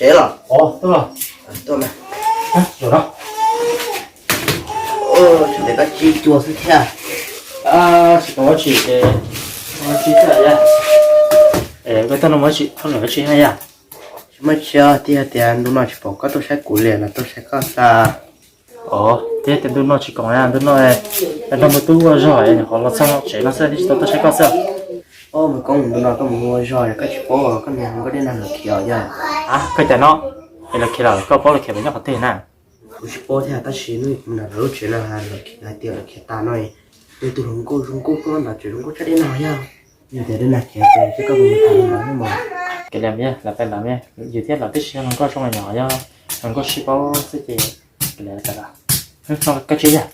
Ces los. Ov, tuaj los. Tuaj mas. Zaum no. Tsis tau dab tsi cua xwb thiab. Tsis tau dab tsi ces, tsis tau dab tsi thiab yom. Koj tuaj no muaj dab tsi, koj muaj dab tsi na yom? Tsis muaj dab tsi, twb yog tias ntu no tsis pom koj tuaj saib kuv li los tuaj saib koj xwb. Ov, twb yog tias ntu no tsis koom na, ntu no nrog mus tub ua zog, nyuam qhuav los txog tsev no xwb, twb tsis tau tuaj saib koj xwb. Ov, mas koj mus ntu no koj mus ua zog koj tsis paub koj niag hluas nkauj Dej Nag lawv khiav os yog? Koj cas no, es lawv khiav lawm koj paub lawv khiav mus nyob qhov twg na? Kuv tsis paub thiab tab sis hnub kuv mus nram lawv lub tsev no lawv hais tias lawv khiav tas no, nws tus hluas nkauj zoo nkauj koj ntawd tseem zoo nkauj tshaj Dej Nag yog. Yog tias Dej Nag khiav ces koj mus tham lawv mas. Kav liam, lawv pais lawm, yus thiab lawv twb tsis yog hluas nkauj zoo, yog hluas nkauj sib paub xwb ces kav liam, lawv pais lawm. Koj tsib yog.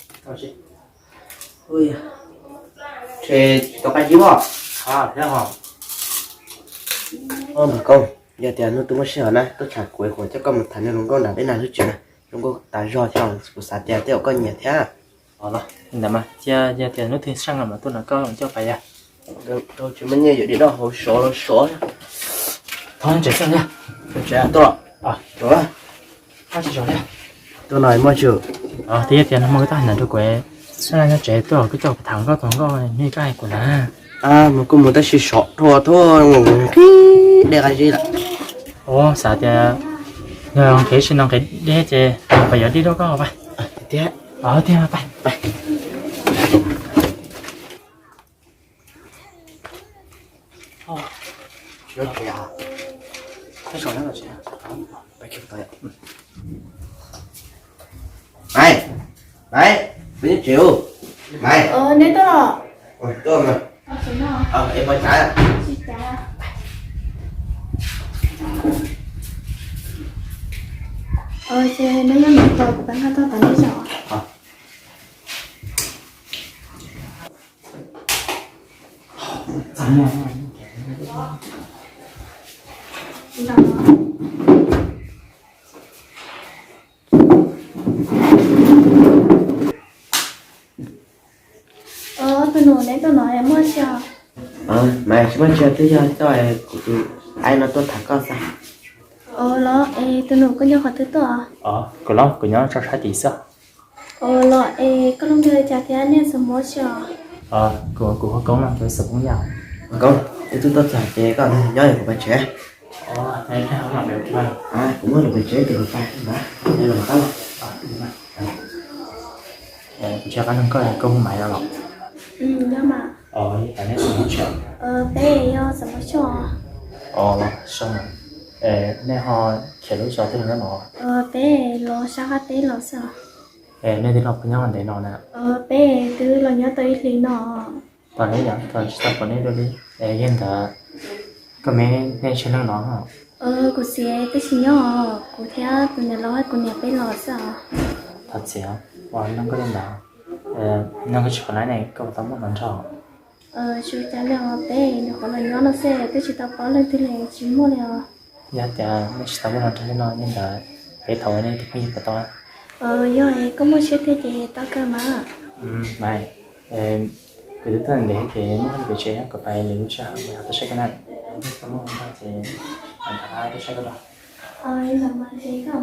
Ces tsis tau qab yib os. Ov, mas koj, yog tias hnub twg muaj sij hawm na tuaj tsham kuv es kuv coj koj mus tham niag hluas nkauj nram Dej Nag lub tsev na, zoo nkauj tas zog thiab kuv xav tias tej zaum koj nyiam thiab. Ov, los li ntawd mas cia yog tias hnub twg sij hawm mas tuaj nrog koj coj pais yom. Tsis muaj nyiaj yuav di doj hauv sov los sov. Thov tsev xwb yog. Tsev tuaj. Tuaj no muaj tsis? Twb yog tias no muaj koj tau hais ntawd rau kuv, nyob tsev tuaj kuv coj pais tham koj tus nkauj, nyob koj hais kuv na. Mus kuj mus tab sis sov dhau thuab, qhib dej qab zib lawm. Ov, xav tias nqhis tsis no nqhis dej ces pais yuav di doj koj pais. Tiag, tiag, pais. Maiv, Maiv, kuv nyob tsev. Maiv, neb tuaj los? Tuaj mas. Es pov cav. Ces neb nyob no tos kuv pab nkag toj tom nej zos. Tus nus, neb tuaj no muaj tsi? Mas tsis muaj tsi, twb yog coj kuv tus aib no tuaj tham koj xwb. Los es tus nus, koj nyob qhov twg tuaj? Kuv los kuv nyob tso sab tid xwb. Los es koj lub npe li cas thiab nej xeem muab tsi os? Kuv, kuv hu Koob no, kuv xeem Hmoob Yaj. Koob, es twb tuaj txog ces koj nyob kuv pais tsev. Kuv muab lus pes tsawg tus pais na, los qab los. Kuv tsis qab nug koj, koj hu Maiv no los? Peb yog xeem Hmoob Xyooj. Nej ho khiav lub zos twg nyob no? Peb los sab qab teb los xwb. Nej twb los puas nyob ntev no na? Peb twb los nyob tau ib hlis no. Tos neb yom, tos tsis tau pom neb dua li. Yog li ntawd, koj me, nej tsheej leej no? Kuv txiv twb tsis nyob os, kuv thiab tus niam laus thiab kuv niam peb los xwb os. Thov txim os, ua neeg koj li ntawd, neeg koj tsis qhov na ne koj puas tau muaj hluas nraug? Tsis ua cas li os, peb nyuam qhuav los nyob no xwb twb tsis tau paub leej twg li, tsis muaj li os. Yog tias nej tsis tau muaj hluas nraug li no li ntawd, peb thov ua nej tus phooj ywg puas tau? Yog es koj muaj siab thiab ces tau kawg mas. Kuv twb tuaj ntev ces muaj lus pes tsawg kuv pais lwm lub sij hawm kuv tuaj saib koj na. Tau muaj hluas nraug ces tuaj saib koj.